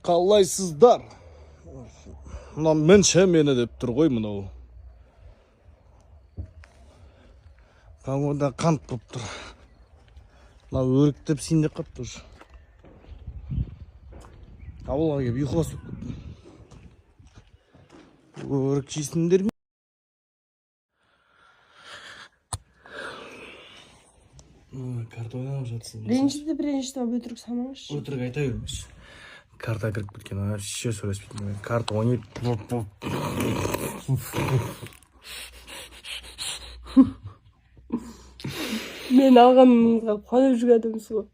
Қалайсыздар? Мынау мінші мені деп тұр ғой мынау. Погода қант болып тұр. Мынау өріктеп сендеп қапты уже. Ауылға келіп ұйқылас болып кеттім. Өрік жейсіңдер ме? Карта ойнап жатсың. Ренжіді бір ренжіді ап, өтірік санаңызшы. Өтірік айта бермеші. Карта кіріп кеткен, вообще сөйлеспейтін. Карта ойнайды. Мен алғаныңызға қуанып жүрген адамсыз ғой.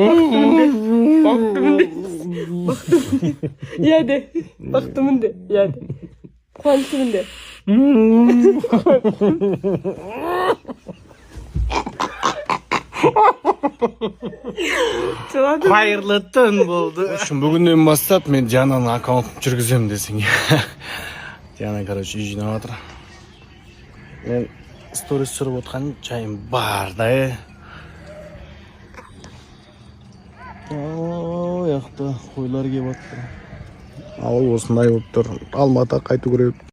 Бақыттымын де. Бақыттымын де. Иә де. Бақыттымын де. Иә де. Қуаныштымын де. Жыладым. Қайырлы түн болды. В общем, бүгіннен бастап мен Диананың аккаунтын жүргіземін десең. Диана, короче, үй жинап жатыр. Мен сторис түсіріп отқан жайым бар да. Е. О, жақта қойлар келіп жатыр. Ауыл осындай болып тұр. Алматыға қайту керек.